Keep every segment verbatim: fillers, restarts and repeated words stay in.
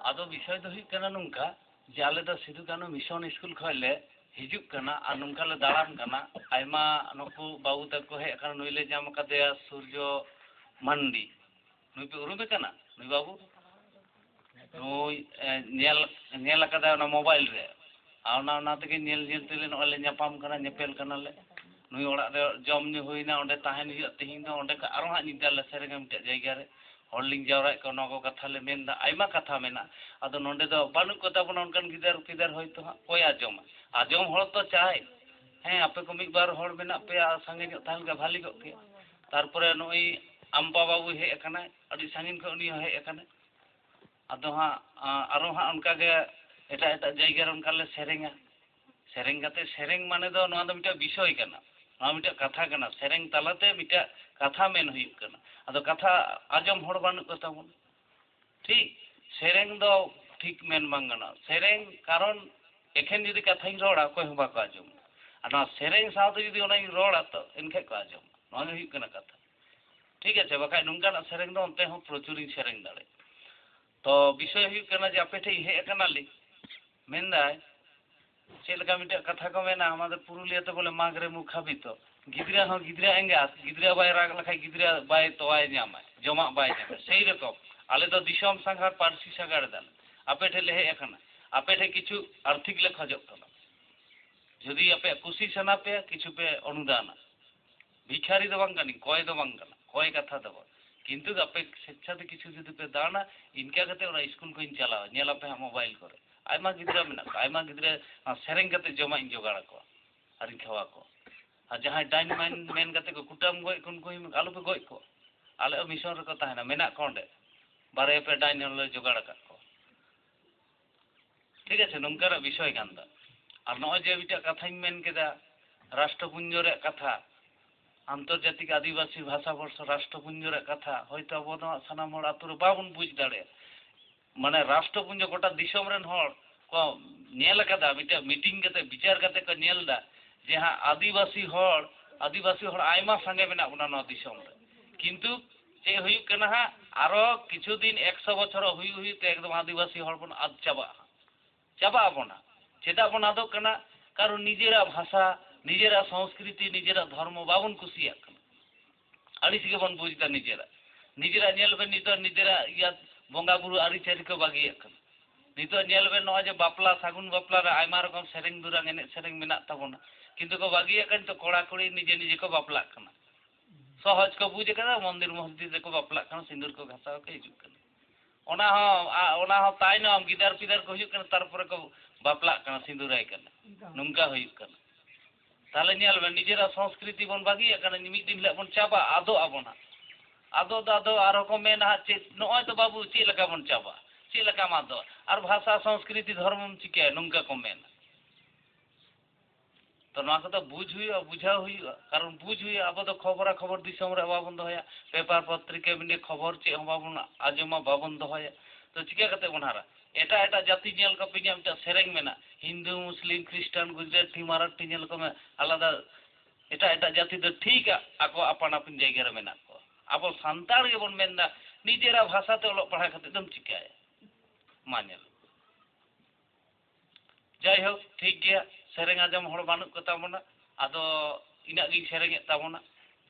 ᱟᱫᱚ ᱵᱤᱥᱚᱭ ᱫᱚ ᱦᱩᱭᱩᱜ ᱠᱟᱱᱟ ᱱᱚᱝᱠᱟ, ᱡᱮ ᱟᱞᱮ ᱫᱚ ᱥᱤᱫᱩ ᱠᱟᱹᱱᱦᱩ ᱢᱤᱥᱚᱱ ᱥᱠᱩᱞ ᱠᱷᱚᱱ ᱞᱮ ᱦᱤᱡᱩᱜ ᱠᱟᱱᱟ ᱟᱨ ᱱᱚᱝᱠᱟ ᱞᱮ ᱫᱟᱬᱟᱱ ᱠᱟᱱᱟ᱾ ᱟᱭᱢᱟ ᱱᱩᱠᱩ ᱵᱟᱹᱵᱩ ᱛᱟᱠᱚ ᱦᱮᱡ ᱟᱠᱟᱱᱟ, ᱱᱩᱭ ᱞᱮ ᱧᱟᱢ ᱟᱠᱟᱫᱮᱭᱟ ᱥᱩᱨᱡᱚ ᱢᱟᱱᱰᱤ, ᱱᱩᱭ ᱯᱮ ᱩᱨᱩᱢᱮ ᱠᱟᱱᱟ? ᱱᱩᱭ ᱵᱟᱹᱵᱩ ᱱᱩᱭ, ᱮ, ᱧᱮᱞ, ᱧᱮᱞ ᱟᱠᱟᱫᱟᱭ ᱚᱱᱟ ᱢᱳᱵᱟᱭᱤᱞ ᱨᱮ᱾ ᱟᱨ ᱚᱱᱟ, ᱚᱱᱟ ᱛᱮᱜᱮ ᱧᱮᱞ, ᱧᱮᱞ ᱛᱮᱞᱮ ᱱᱚᱜᱼᱚᱭ ᱞᱮ ᱧᱟᱯᱟᱢ ᱠᱟᱱᱟ, ᱧᱮᱯᱮᱞ ᱠᱟᱱᱟᱞᱮ᱾ ᱱᱩᱭ ᱚᱲᱟᱜ ᱨᱮ ᱡᱚᱢ ᱧᱩ ᱦᱩᱭᱱᱟ, ᱚᱸᱰᱮ ᱛᱟᱦᱮᱱ ᱦᱩᱭᱩᱜᱼᱟ᱾ ᱛᱤᱦᱤᱧ ᱫᱚ ᱚᱸᱰᱮ ᱠᱷᱚᱱ ᱟᱨᱚ ᱦᱟᱸᱜ ᱧᱤᱫᱟᱹ ᱞᱮ ᱥᱮᱨᱮᱧᱟ ᱢᱤᱫᱴᱮᱡ ᱡᱟᱭᱜᱟ ᱨᱮ᱾ ᱦᱚᱲ ᱞᱤᱧ ᱡᱟᱣᱨᱟᱭᱮᱫ ᱠᱚᱣᱟ, ᱱᱚᱣᱟ ᱠᱚ ᱠᱟᱛᱷᱟ ᱞᱮ ᱢᱮᱱᱫᱟ, ᱟᱭᱢᱟ ᱠᱟᱛᱷᱟ ᱢᱮᱱᱟᱜᱼᱟ᱾ ᱟᱫᱚ ᱱᱚᱸᱰᱮ ᱫᱚ ᱵᱟᱹᱱᱩᱜ ᱠᱚ ᱛᱟᱵᱚᱱᱟ ᱚᱱᱠᱟᱱ ᱜᱤᱫᱟᱹᱨ ᱯᱤᱫᱟᱹᱨ, ᱦᱚᱭᱛᱳ ᱦᱟᱸᱜ ᱚᱠᱚᱭ ᱟᱸᱡᱚᱢᱟ? ᱟᱸᱡᱚᱢ ᱦᱚᱲ ᱛᱚ ᱪᱟᱭ, ᱦᱮᱸ, ᱟᱯᱮ ᱠᱚ ᱢᱤᱫ ᱵᱟᱨ ᱦᱚᱲ ᱢᱮᱱᱟᱜ ᱯᱮᱭᱟ, ᱥᱟᱸᱜᱮ ᱧᱚᱜ ᱛᱟᱦᱮᱸ ᱞᱮᱱᱠᱷᱟᱱ ᱵᱷᱟᱞᱤ ᱠᱚᱜ ᱠᱮᱭᱟ᱾ ᱛᱟᱨᱯᱚᱨᱮ ᱱᱩᱜᱼᱩᱭ ᱟᱢᱯᱟ ᱵᱟᱹᱵᱩᱭ ᱦᱮᱡ ᱟᱠᱟᱱᱟᱭ, ᱟᱹᱰᱤ ᱥᱟᱺᱜᱤᱧ ᱠᱷᱚᱱ ᱩᱱᱤ ᱦᱚᱸ ᱦᱮᱡ ᱟᱠᱟᱱᱟᱭ᱾ ᱟᱫᱚ ᱦᱟᱸᱜ, ᱟ, ᱟᱨᱚ ᱦᱟᱸᱜ ᱚᱱᱠᱟ ᱜᱮ ᱮᱴᱟᱜ ᱮᱴᱟᱜ ᱡᱟᱭᱜᱟ ᱨᱮ ᱚᱱᱠᱟ ᱞᱮ ᱥᱮᱨᱮᱧᱟ᱾ ᱥᱮᱨᱮᱧ ᱠᱟᱛᱮ, ᱥᱮᱨᱮᱧ ᱢᱟᱱᱮ ᱫᱚ ᱱᱚᱣᱟ ᱫᱚ ᱢᱤᱫᱴᱟᱝ ᱵᱤᱥᱚᱭ ᱠᱟᱱᱟ, ᱱᱚᱣᱟ ᱢᱤᱫᱴᱟᱝ ᱠᱟᱛᱷᱟ ᱠᱟᱱᱟ᱾ ᱥᱮᱨᱮᱧ ᱛᱟᱞᱟᱛᱮ ᱢᱤᱫᱴᱟᱝ ᱠᱟᱛᱷᱟ ᱢᱮᱱ ᱦᱩᱭᱩᱜ ᱠᱟᱱᱟ᱾ ᱟᱫᱚ ᱠᱟᱛᱷᱟ ᱟᱸᱡᱚᱢ ᱦᱚᱲ ᱵᱟᱹᱱᱩᱜ ᱠᱚ ᱛᱟᱵᱚᱱᱟ᱾ ᱴᱷᱤᱠ, ᱥᱮᱨᱮᱧ ᱫᱚ ᱴᱷᱤᱠ ᱢᱮᱱ ᱵᱟᱝ ᱜᱟᱱᱚᱜᱼᱟ᱾ ᱥᱮᱨᱮᱧ ᱠᱟᱨᱚᱱ ᱮᱠᱷᱮᱱ ᱡᱩᱫᱤ ᱠᱟᱛᱷᱟᱧ ᱨᱚᱲᱟ, ᱚᱠᱚᱭ ᱦᱚᱸ ᱵᱟᱠᱚ ᱟᱸᱡᱚᱢᱟ᱾ ᱟᱨ ᱱᱚᱣᱟ ᱥᱮᱨᱮᱧ ᱥᱟᱶᱛᱮ ᱡᱩᱫᱤ ᱚᱱᱟᱧ ᱨᱚᱲᱟ, ᱛᱚ ᱮᱱᱠᱷᱟᱡ ᱠᱚ ᱟᱸᱡᱚᱢᱟ᱾ ᱱᱚᱣᱟ ᱜᱮ ᱦᱩᱭᱩᱜ ᱠᱟᱱᱟ ᱠᱟᱛᱷᱟ᱾ ᱴᱷᱤᱠ ᱟᱪᱷᱮ, ᱵᱟᱠᱷᱟᱡ ᱱᱚᱝᱠᱟᱱᱟᱜ ᱥᱮᱨᱮᱧ ᱫᱚ ᱚᱱᱛᱮ ᱦᱚᱸ ᱯᱨᱚᱪᱩᱨᱤᱧ ᱥᱮᱨᱮᱧ ᱫᱟᱲᱮᱭᱟᱜᱼᱟ᱾ ᱛᱚ ᱵᱤᱥᱚᱭ ᱦᱩᱭᱩᱜ ᱠᱟᱱᱟ ᱡᱮ ᱟᱯᱮ ᱴᱷᱮᱡ ᱤᱧ ᱦᱮᱡ ᱟᱠᱟᱱᱟᱞᱤᱧ, ᱢᱮᱱᱫᱟᱭ, ᱪᱮᱫ ᱞᱮᱠᱟ ᱢᱤᱫᱴᱮᱡ ᱠᱟᱛᱷᱟ ᱠᱚ ᱢᱮᱱᱟ, ᱟᱢᱟᱫᱮᱨ ᱯᱩᱨᱩᱞᱤᱭᱟᱹ ᱛᱮ ᱵᱚᱞᱮ, ᱢᱟᱜᱽ ᱨᱮ ᱢᱩᱠᱷᱟᱵᱤ ᱛᱚ, ᱜᱤᱫᱽᱨᱟᱹ ᱦᱚᱸ ᱜᱤᱫᱽᱨᱟᱹ ᱮᱸᱜᱟᱛ, ᱜᱤᱫᱽᱨᱟᱹ ᱵᱟᱭ ᱨᱟᱜ ᱞᱮᱠᱷᱟᱡ ᱜᱤᱫᱽᱨᱟᱹ ᱵᱟᱭ ᱛᱚᱣᱟᱭ ᱧᱟᱢᱟ, ᱡᱚᱢᱟᱜ ᱵᱟᱭ ᱧᱟᱢᱟ᱾ ᱥᱮᱭ ᱨᱚᱠᱚᱢ ᱟᱞᱮ ᱫᱚ ᱫᱤᱥᱚᱢ ᱥᱟᱸᱜᱷᱟᱨ, ᱯᱟᱹᱨᱥᱤ ᱥᱟᱸᱜᱷᱟᱨ ᱮᱫᱟᱞᱮ, ᱟᱯᱮ ᱴᱷᱮᱡ ᱞᱮ ᱦᱮᱡ ᱟᱠᱟᱱᱟ, ᱟᱯᱮ ᱴᱷᱮᱡ ᱠᱤᱪᱷᱩ ᱟᱨᱛᱷᱤᱠ ᱞᱮ ᱠᱷᱚᱡᱚᱜ ᱠᱟᱱᱟ᱾ ᱡᱩᱫᱤ ᱟᱯᱮᱭᱟᱜ ᱠᱩᱥᱤ ᱥᱟᱱᱟ ᱯᱮᱭᱟ, ᱠᱤᱪᱷᱩ ᱯᱮ ᱚᱱᱩᱫᱟᱱᱟ᱾ ᱵᱷᱤᱠᱷᱟᱨᱤ ᱫᱚ ᱵᱟᱝ ᱠᱟᱹᱱᱟᱹᱧ, ᱠᱚᱭ ᱫᱚ ᱵᱟᱝ ᱠᱟᱱᱟ, ᱠᱚᱭ ᱠᱟᱛᱷᱟ ᱫᱚ ᱵᱟᱝ᱾ ᱠᱤᱱᱛᱩ ᱟᱯᱮ ᱥᱮᱪᱪᱷᱟ ᱛᱮ ᱠᱤᱪᱷᱩ ᱡᱩᱫᱤ ᱯᱮ ᱫᱟᱱᱟ, ᱤᱱᱠᱟ ᱠᱟᱛᱮ ᱚᱱᱟ ᱥᱠᱩᱞ ᱠᱚᱧ ᱪᱟᱞᱟᱣᱟ᱾ ᱧᱮᱞ ᱟᱯᱮ ᱦᱟᱸᱜ ᱢᱳᱵᱟᱭᱤᱞ ᱠᱚᱨᱮ ᱟᱭᱢᱟ ᱜᱤᱫᱽᱨᱟᱹ ᱢᱮᱱᱟᱜ ᱠᱚᱣᱟ, ᱟᱭᱢᱟ ᱜᱤᱫᱽᱨᱟᱹ ᱱᱚᱣᱟ ᱥᱮᱨᱮᱧ ᱠᱟᱛᱮ ᱡᱚᱢᱟᱜ ᱤᱧ ᱡᱚᱜᱟᱲ ᱟᱠᱚᱣᱟ ᱟᱨᱤᱧ ᱠᱷᱟᱣᱟ ᱠᱚᱣᱟ᱾ ᱟᱨ ᱡᱟᱦᱟᱸᱭ ᱰᱟᱹᱱ ᱢᱟᱹᱱ ᱢᱮᱱ ᱠᱟᱛᱮ ᱠᱚ ᱠᱩᱴᱟᱹᱢ ᱜᱚᱡ ᱠᱚ, ᱩᱱᱠᱩ ᱦᱚᱸ ᱟᱞᱚ ᱯᱮ ᱜᱚᱡ ᱠᱚᱣᱟ᱾ ᱟᱞᱮ ᱦᱚᱸ ᱢᱤᱥᱚᱱ ᱨᱮᱠᱚ ᱛᱟᱦᱮᱱᱟ, ᱢᱮᱱᱟᱜ ᱠᱚᱣᱟ ᱚᱸᱰᱮ, ᱵᱟᱨᱭᱟ ᱯᱮ ᱰᱟᱹᱱ ᱦᱚᱸᱞᱮ ᱡᱚᱜᱟᱲ ᱟᱠᱟᱫ ᱠᱚᱣᱟ᱾ ᱴᱷᱤᱠ ᱟᱪᱷᱮ, ᱱᱚᱝᱠᱟᱱᱟᱜ ᱵᱤᱥᱚᱭ ᱠᱟᱱ ᱫᱚ᱾ ᱟᱨ ᱱᱚᱜᱼᱚᱭ ᱡᱮ ᱢᱤᱫᱴᱟᱝ ᱠᱟᱛᱷᱟᱧ ᱢᱮᱱ ᱠᱮᱫᱟ, ᱨᱟᱥᱴᱨᱚᱯᱩᱧᱡᱚ ᱨᱮᱭᱟᱜ ᱠᱟᱛᱷᱟ, ᱟᱱᱛᱚᱨᱡᱟᱛᱤᱠ ᱟᱹᱫᱤᱵᱟᱹᱥᱤ ᱵᱷᱟᱥᱟ ᱵᱚᱨᱥᱚ ᱨᱟᱥᱴᱨᱚᱯᱩᱧᱡᱚ ᱨᱮᱭᱟᱜ ᱠᱟᱛᱷᱟ, ᱦᱚᱭᱛᱳ ᱟᱵᱚ ᱫᱚ ᱦᱟᱸᱜ ᱥᱟᱱᱟᱢ ᱦᱚᱲ ᱟᱛᱳ ᱨᱮ ᱵᱟᱵᱚᱱ ᱵᱩᱡᱽ ᱫᱟᱲᱮᱭᱟᱜᱼᱟ᱾ ᱢᱟᱱᱮ ᱨᱟᱥᱴᱨᱚᱯᱩᱧᱡᱚ ᱜᱚᱴᱟ ᱫᱤᱥᱚᱢ ᱨᱮᱱ ᱦᱚᱲ ᱠᱚ ᱧᱮᱞ ᱟᱠᱟᱫᱟ, ᱢᱤᱫᱴᱟᱝ ᱢᱤᱴᱤᱝ ᱠᱟᱛᱮ, ᱵᱤᱪᱟᱨ ᱠᱟᱛᱮ ᱠᱚ ᱧᱮᱞ ᱮᱫᱟ ᱡᱮ ᱦᱟᱸᱜ ᱟᱹᱫᱤᱵᱟᱹᱥᱤ ᱦᱚᱲ, ᱟᱹᱫᱤᱵᱟᱹᱥᱤ ᱦᱚᱲ ᱟᱭᱢᱟ ᱥᱟᱸᱜᱮ ᱢᱮᱱᱟᱜ ᱵᱚᱱᱟ ᱱᱚᱣᱟ ᱫᱤᱥᱚᱢ ᱨᱮ, ᱠᱤᱱᱛᱩ ᱪᱮᱫ ᱦᱩᱭᱩᱜ ᱠᱟᱱᱟ ᱦᱟᱸᱜ, ᱟᱨᱚ ᱠᱤᱪᱷᱩ ᱫᱤᱱ ᱮᱠᱥᱚ ᱵᱚᱪᱷᱚᱨᱚᱜ ᱦᱩᱭᱩᱜ ᱦᱩᱭᱩᱜ ᱛᱮ ᱮᱠᱫᱚᱢ ᱟᱹᱫᱤᱵᱟᱹᱥᱤ ᱦᱚᱲ ᱵᱚᱱ ᱟᱫ ᱪᱟᱵᱟᱜᱼᱟ ᱦᱟᱸᱜ᱾ ᱪᱟᱵᱟᱜ ᱟᱵᱚᱱ ᱦᱟᱸᱜ᱾ ᱪᱮᱫᱟᱜ ᱵᱚᱱ ᱟᱫᱚᱜ ᱠᱟᱱᱟ? ᱠᱟᱨᱚᱱ ᱱᱤᱡᱮᱨᱟᱜ ᱵᱷᱟᱥᱟ, ᱱᱤᱡᱮᱨᱟᱜ ᱥᱚᱝᱥᱠᱨᱤᱛᱤ, ᱱᱤᱡᱮᱨᱟᱜ ᱫᱷᱚᱨᱢᱚ ᱵᱟᱵᱚᱱ ᱠᱩᱥᱤᱭᱟᱜ ᱠᱟᱱᱟ᱾ ᱟᱹᱲᱤᱥ ᱜᱮᱵᱚᱱ ᱵᱩᱡᱽ ᱮᱫᱟ ᱱᱤᱡᱮᱨᱟᱜ᱾ ᱱᱤᱡᱮᱨᱟᱜ ᱧᱮᱞ ᱵᱮᱱ, ᱱᱤᱛᱚᱜ ᱱᱤᱡᱮᱨᱟᱜ ᱤᱭᱟᱹ ᱵᱚᱸᱜᱟ ᱵᱩᱨᱩ ᱟᱹᱨᱤᱪᱟᱹᱞᱤ ᱠᱚ ᱵᱟᱹᱜᱤᱭᱟᱜ ᱠᱟᱱᱟ᱾ ᱱᱤᱛᱚᱜ ᱧᱮᱞ ᱵᱮᱱ, ᱱᱚᱜᱼᱚᱭ ᱡᱮ ᱵᱟᱯᱞᱟ, ᱥᱟᱹᱜᱩᱱ ᱵᱟᱯᱞᱟ ᱨᱮ ᱟᱭᱢᱟ ᱨᱚᱠᱚᱢ ᱥᱮᱨᱮᱧ ᱫᱩᱨᱟᱝ, ᱮᱱᱮᱡ ᱥᱮᱨᱮᱧ ᱢᱮᱱᱟᱜ ᱛᱟᱵᱚᱱᱟ, ᱠᱤᱱᱛᱩ ᱠᱚ ᱵᱟᱹᱜᱤᱭᱟᱜ ᱠᱟᱱᱟ᱾ ᱱᱤᱛᱚᱜ ᱠᱚᱲᱟ ᱠᱩᱲᱤ ᱱᱤᱡᱮ ᱱᱤᱡᱮ ᱠᱚ ᱵᱟᱯᱞᱟᱜ ᱠᱟᱱᱟ᱾ ᱥᱚᱦᱚᱡ ᱠᱚ ᱵᱩᱡᱽ ᱟᱠᱟᱫᱟ, ᱢᱚᱱᱫᱤᱨ ᱢᱚᱥᱡᱤᱫ ᱨᱮᱠᱚ ᱵᱟᱯᱞᱟᱜ ᱠᱟᱱᱟ, ᱥᱤᱸᱫᱩᱨ ᱠᱚ ᱜᱷᱟᱥᱟᱣ ᱠᱚ ᱦᱤᱡᱩᱜ ᱠᱟᱱᱟ᱾ ᱚᱱᱟ ᱦᱚᱸ, ᱟ-, ᱚᱱᱟ ᱦᱚᱸ ᱛᱟᱭᱱᱚᱢ ᱜᱤᱫᱟᱹᱨ ᱯᱤᱫᱟᱹᱨ ᱠᱚ ᱦᱩᱭᱩᱜ ᱠᱟᱱᱟ, ᱛᱟᱨᱯᱚᱨᱮ ᱠᱚ ᱵᱟᱯᱞᱟᱜ ᱠᱟᱱᱟ, ᱥᱤᱸᱫᱩᱨᱟᱭ ᱠᱟᱱᱟ᱾ ᱱᱚᱝᱠᱟ ᱦᱩᱭᱩᱜ ᱠᱟᱱᱟ᱾ ᱛᱟᱦᱞᱮ ᱧᱮᱞ ᱵᱮᱱ, ᱱᱤᱡᱮᱨᱟᱜ ᱥᱚᱝᱥᱠᱨᱤᱛᱤ ᱵᱚᱱ ᱵᱟᱹᱜᱤᱭᱟᱜ ᱠᱟᱱᱟ, ᱢᱤᱫ ᱫᱤᱱ ᱦᱤᱞᱳᱜ ᱵᱚᱱ ᱪᱟᱵᱟᱜᱼᱟ, ᱟᱫᱚᱜ ᱟᱵᱚᱱ ᱦᱟᱸᱜ᱾ ᱟᱫᱚ ᱫᱚ ᱟᱫᱚ ᱟᱨᱦᱚᱸ ᱠᱚ ᱢᱮᱱᱟ ᱦᱟᱸᱜ, ᱪᱮᱫ, ᱱᱚᱜᱼᱚᱭ ᱛᱚ ᱵᱟᱹᱵᱩ, ᱪᱮᱫ ᱞᱮᱠᱟ ᱵᱚᱱ ᱪᱟᱵᱟᱜᱼᱟ? ᱪᱮᱫ ᱞᱮᱠᱟᱢ ᱟᱫᱚᱜᱼᱟ? ᱟᱨ ᱵᱷᱟᱥᱟ, ᱥᱚᱝᱥᱠᱨᱤᱛᱤ, ᱫᱷᱚᱨᱢᱚᱢ ᱪᱤᱠᱟᱹᱭᱟ? ᱱᱚᱝᱠᱟ ᱠᱚ ᱢᱮᱱᱟ᱾ ᱛᱚ ᱱᱚᱣᱟ ᱠᱚᱫᱚ ᱵᱩᱡᱽ ᱦᱩᱭᱩᱜᱼᱟ, ᱵᱩᱡᱷᱟᱹᱣ ᱦᱩᱭᱩᱜᱼᱟ᱾ ᱠᱟᱨᱚᱱ ᱵᱩᱡᱽ ᱦᱩᱭᱩᱜᱼᱟ, ᱟᱵᱚ ᱫᱚ ᱠᱷᱚᱵᱚᱨᱟ ᱠᱷᱚᱵᱚᱨ ᱫᱤᱥᱚᱢ ᱨᱮ ᱵᱟᱵᱚᱱ ᱫᱚᱦᱚᱭᱟ, ᱯᱮᱯᱟᱨ ᱯᱚᱛᱨᱤᱠᱟ ᱢᱤᱰᱤᱭᱟ ᱠᱷᱚᱵᱚᱨ ᱪᱮᱫ ᱦᱚᱸ ᱵᱟᱵᱚᱱ ᱟᱸᱡᱚᱢᱟ, ᱵᱟᱵᱚᱱ ᱫᱚᱦᱚᱭᱟ᱾ ᱛᱚ ᱪᱤᱠᱟᱹ ᱠᱟᱛᱮ ᱵᱚᱱ ᱦᱟᱨᱟ? ᱮᱴᱟᱜ ᱮᱴᱟᱜ ᱡᱟᱹᱛᱤ ᱧᱮᱞ ᱠᱚᱯᱮ, ᱤᱧᱟᱹᱜ ᱢᱤᱫᱴᱟᱝ ᱥᱮᱨᱮᱧ ᱢᱮᱱᱟᱜᱼᱟ, ᱦᱤᱱᱫᱩ, ᱢᱩᱥᱞᱤᱢ, ᱠᱷᱨᱤᱥᱴᱟᱱ, ᱜᱩᱡᱽᱨᱟᱴᱤ, ᱢᱟᱨᱟᱴᱷᱤ, ᱧᱮᱞ ᱠᱚᱢᱮ, ᱟᱞᱟᱫᱟ᱾ ᱮᱴᱟᱜ ᱮᱴᱟᱜ ᱡᱟᱹᱛᱤ ᱫᱚ ᱴᱷᱤᱠ ᱟᱠᱚ ᱟᱯᱟᱱ ᱟᱹᱯᱤᱱ ᱡᱟᱭᱜᱟ ᱨᱮ ᱢᱮᱱᱟᱜ ᱠᱚᱣᱟ᱾ ᱟᱵᱚ ᱥᱟᱱᱛᱟᱲ ᱜᱮᱵᱚᱱ ᱢᱮᱱᱫᱟ, ᱱᱤᱡᱮᱨᱟᱜ ᱵᱷᱟᱥᱟ ᱛᱮ ᱚᱞᱚᱜ ᱯᱟᱲᱦᱟᱣ ᱠᱟᱛᱮ ᱫᱚᱢ ᱪᱤᱠᱟᱹᱭᱟ? ᱢᱟ ᱧᱮᱞ᱾ ᱡᱟᱭᱦᱳᱠ, ᱴᱷᱤᱠ ᱜᱮᱭᱟ, ᱥᱮᱨᱮᱧ ᱟᱸᱡᱚᱢ ᱦᱚᱲ ᱵᱟᱹᱱᱩᱜ ᱠᱚ ᱛᱟᱵᱚᱱᱟ, ᱟᱫᱚ ᱤᱱᱟᱹᱜ ᱜᱤᱧ ᱥᱮᱨᱮᱧᱮᱫ ᱛᱟᱵᱚᱱᱟ᱾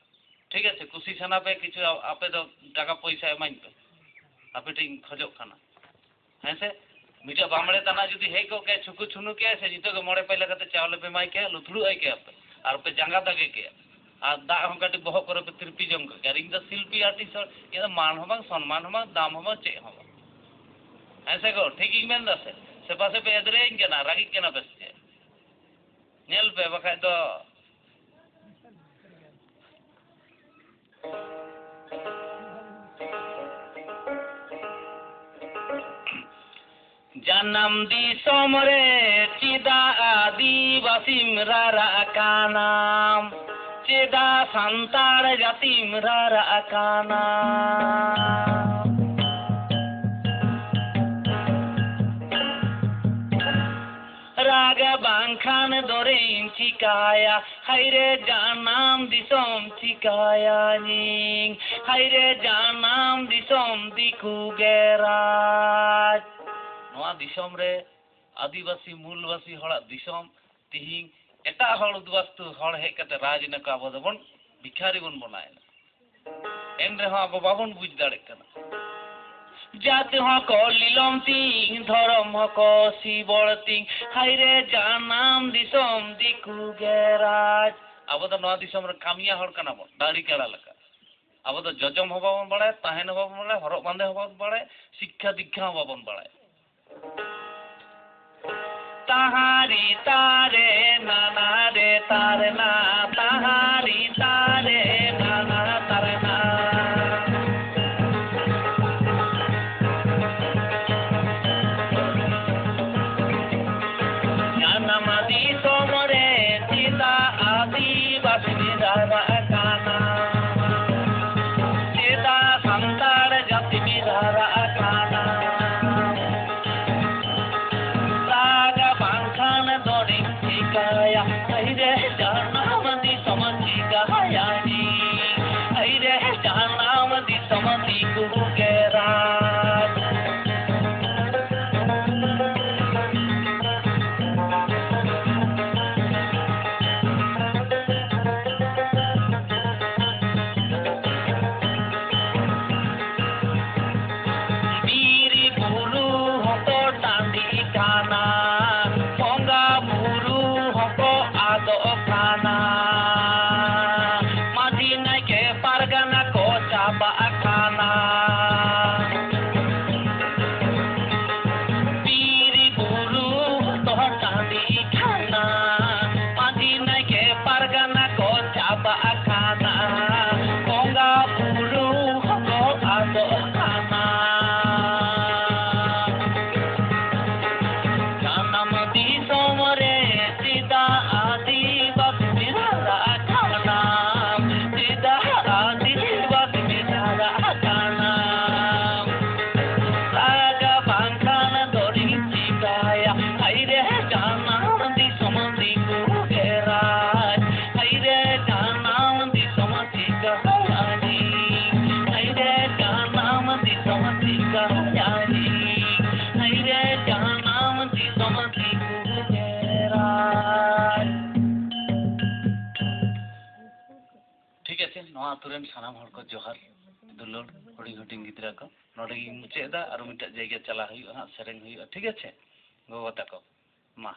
ᱴᱷᱤᱠ ᱟᱪᱷᱮ, ᱠᱩᱥᱤ ᱥᱟᱱᱟ ᱯᱮ ᱠᱤᱪᱷᱩ, ᱟ-, ᱟᱯᱮ ᱫᱚ ᱴᱟᱠᱟ ᱯᱚᱭᱥᱟ ᱮᱢᱟᱹᱧ ᱯᱮ, ᱟᱯᱮ ᱴᱷᱮᱱ ᱤᱧ ᱠᱷᱚᱡᱚᱜ ᱠᱟᱱᱟ᱾ ᱦᱮᱸ ᱥᱮ? ᱢᱤᱫᱴᱮᱡ ᱵᱟᱢᱲᱮ ᱛᱟᱱᱟ ᱡᱩᱫᱤ ᱦᱮᱡ ᱠᱚᱜ ᱠᱮᱭᱟ, ᱪᱷᱩᱠᱩ ᱪᱷᱩᱱᱩ ᱠᱮᱭᱟ ᱥᱮ, ᱡᱚᱛᱚ ᱜᱮ ᱢᱚᱬᱮ ᱯᱟᱭᱞᱟ ᱠᱟᱛᱮ ᱪᱟᱣᱞᱮ ᱯᱮ ᱮᱢᱟᱭ ᱠᱮᱭᱟ, ᱞᱩᱛᱷᱲᱩᱜ ᱟᱭ ᱠᱮᱭᱟ ᱯᱮ, ᱟᱨ ᱯᱮ ᱡᱟᱸᱜᱟ ᱫᱟᱜᱮ ᱠᱮᱭᱟ, ᱟᱨ ᱫᱟᱜ ᱦᱚᱸ ᱠᱟᱹᱴᱤᱡ ᱵᱚᱦᱚᱜ ᱠᱚᱨᱮ ᱯᱮ ᱛᱤᱨᱯᱤ ᱡᱚᱝ ᱠᱟᱜ ᱠᱮᱭᱟ᱾ ᱟᱨ ᱤᱧ ᱫᱚ ᱥᱤᱞᱯᱤ ᱟᱨᱴᱤᱥᱴ ᱦᱚᱲ, ᱤᱧ ᱫᱚ ᱢᱟᱱ ᱦᱚᱸ ᱵᱟᱝ, ᱥᱚᱱᱢᱟᱱ ᱦᱚᱸ ᱵᱟᱝ, ᱫᱟᱢ ᱦᱚᱸ ᱵᱟᱝ, ᱪᱮᱫ ᱦᱚᱸ ᱵᱟᱝ᱾ ᱦᱮᱸ ᱥᱮ ᱜᱚ? ᱴᱷᱤᱠ ᱜᱤᱧ ᱢᱮᱱ ᱫᱟ ᱥᱮ? ᱥᱮ ᱯᱟᱥᱮ ᱯᱮ ᱮᱫᱽᱨᱮᱭᱟᱹᱧ ᱠᱟᱱᱟ, ᱨᱟᱹᱜᱤᱜ ᱠᱟᱱᱟ ᱯᱮ ᱥᱮ ᱪᱮᱫ? ᱧᱮᱞ ᱯᱮ, ᱵᱟᱠᱷᱟᱡ ᱫᱚ᱾ ᱡᱟᱱᱟᱢ ᱫᱤᱥᱚᱢ ᱨᱮ ᱪᱮᱫᱟᱜ ᱟᱹᱫᱤᱵᱟᱹᱥᱤᱢ ᱨᱟᱨᱟᱜ ᱠᱟᱱᱟᱢ? ᱪᱮᱫᱟᱜ ᱥᱟᱱᱛᱟᱲ ᱡᱟᱹᱛᱤᱢ ᱨᱟᱨᱟᱜ ᱠᱟᱱᱟ? ᱨᱟᱜ ᱵᱟᱝᱠᱷᱟᱱ ᱫᱚᱨᱮᱧ ᱪᱤᱠᱟᱭᱟ, ᱦᱟᱭᱨᱮ ᱡᱟᱱᱟᱢ ᱫᱤᱥᱚᱢ ᱪᱤᱠᱟᱭᱟᱧᱤᱧ, ᱦᱟᱭᱨᱮ ᱡᱟᱱᱟᱢ ᱫᱤᱥᱚᱢ ᱫᱤᱠᱩ ᱜᱮ ᱨᱟᱡᱽ᱾ ᱱᱚᱣᱟ ᱫᱤᱥᱚᱢ ᱨᱮ ᱟᱹᱫᱤᱵᱟᱹᱥᱤ ᱢᱩᱞᱵᱟᱹᱥᱤ ᱦᱚᱲᱟᱜ ᱫᱤᱥᱚᱢ, ᱛᱤᱦᱤᱧ ᱮᱴᱟᱜ ᱦᱚᱲ ᱩᱫᱵᱟᱥᱛᱩ ᱦᱚᱲ ᱦᱮᱡ ᱠᱟᱛᱮ ᱨᱟᱡᱽ ᱮᱱᱟ ᱠᱚ, ᱟᱵᱚ ᱫᱚᱵᱚᱱ ᱵᱷᱤᱠᱷᱟᱨᱤ ᱵᱚᱱ ᱵᱚᱱᱟᱭᱮᱱᱟ᱾ ᱮᱱ ᱨᱮᱦᱚᱸ ᱟᱵᱚ ᱵᱟᱵᱚᱱ ᱵᱩᱡᱽ ᱫᱟᱲᱮᱜ ᱠᱟᱱᱟ᱾ ᱡᱟᱹᱛ ᱦᱚᱸᱠᱚ ᱞᱤᱞᱚᱢ ᱛᱤᱧ, ᱫᱷᱚᱨᱚᱢ ᱦᱚᱸᱠᱚ ᱥᱤᱵᱚᱲ ᱛᱤᱧ, ᱦᱟᱭᱨᱮ ᱡᱟᱱᱟᱢ ᱫᱤᱥᱚᱢ ᱫᱤᱠᱩ ᱜᱮ ᱨᱟᱡᱽ᱾ ᱟᱵᱚ ᱫᱚ ᱱᱚᱣᱟ ᱫᱤᱥᱚᱢ ᱨᱮ ᱠᱟᱹᱢᱤᱭᱟ ᱦᱚᱲ ᱠᱟᱱᱟ ᱵᱚᱱ, ᱫᱟᱲᱤ ᱠᱟᱲᱟ ᱞᱮᱠᱟ᱾ ᱟᱵᱚ ᱫᱚ ᱡᱚᱡᱚᱢ ᱦᱚᱸ ᱵᱟᱵᱚᱱ ᱵᱟᱲᱟᱭᱟ, ᱛᱟᱦᱮᱱ ᱦᱚᱸ ᱵᱟᱵᱚᱱ ᱵᱟᱲᱟᱭᱟ, ᱦᱚᱨᱚᱜ ᱵᱟᱸᱫᱮ ᱦᱚᱸ ᱵᱟᱵᱚᱱ ᱵᱟᱲᱟᱭᱟ, ᱥᱤᱠᱠᱷᱟ ᱫᱤᱠᱠᱷᱟ ᱦᱚᱸ ᱵᱟᱵᱚᱱ ᱵᱟᱲᱟᱭᱟ᱾ ᱛᱟᱦᱟᱨᱤ ᱛᱟᱨᱮ ᱱᱟᱱᱟ ᱨᱮ ᱛᱟᱨᱱᱟ, ᱛᱟᱦᱟᱨᱤ ᱛᱟᱨᱮ ᱱᱟᱱᱟ ᱛᱟᱨᱱᱟ᱾ ᱡᱟᱱᱟᱢ ᱫᱤᱥᱚᱢ ᱨᱮ ᱪᱮᱫᱟᱜ ᱟᱹᱫᱤᱵᱟᱹᱥᱤ ᱵᱤᱫᱷᱟᱨᱟᱜ ᱠᱟᱱᱟ? ᱪᱮᱫᱟᱜ ᱥᱟᱱᱛᱟᱲ ᱡᱟᱹᱛᱤ ᱵᱤᱫᱷᱟᱨᱟᱜ ᱠᱟᱱᱟ? ᱨᱟᱜᱟ ᱵᱟᱝᱠᱷᱟᱱ ᱫᱚᱨᱮᱧ ᱪᱤᱠᱟᱹᱭᱟ? ᱦᱟᱭᱨᱮ ᱡᱟᱱᱟᱢ ᱟᱛᱳ ᱨᱮᱱ ᱥᱟᱱᱟᱢ ᱦᱚᱲ ᱠᱚ ᱡᱚᱦᱟᱨ, ᱫᱩᱞᱟᱹᱲ, ᱦᱩᱰᱤᱧ ᱦᱩᱰᱤᱧ ᱜᱤᱫᱽᱨᱟᱹ ᱠᱚ᱾ ᱱᱚᱰᱮ ᱜᱤᱧ ᱢᱩᱪᱟᱹᱫ ᱮᱫᱟ, ᱟᱨᱚ ᱢᱤᱫᱴᱟᱜ ᱡᱟᱭᱜᱟ ᱪᱟᱞᱟᱜ ᱦᱩᱭᱩᱜᱼᱟ ᱦᱟᱸᱜ, ᱥᱮᱨᱮᱧ ᱦᱩᱭᱩᱜᱼᱟ, ᱴᱷᱤᱠ ᱟᱪᱷᱮ ᱜᱚᱜᱚ ᱛᱟᱠᱚ? ᱢᱟ᱾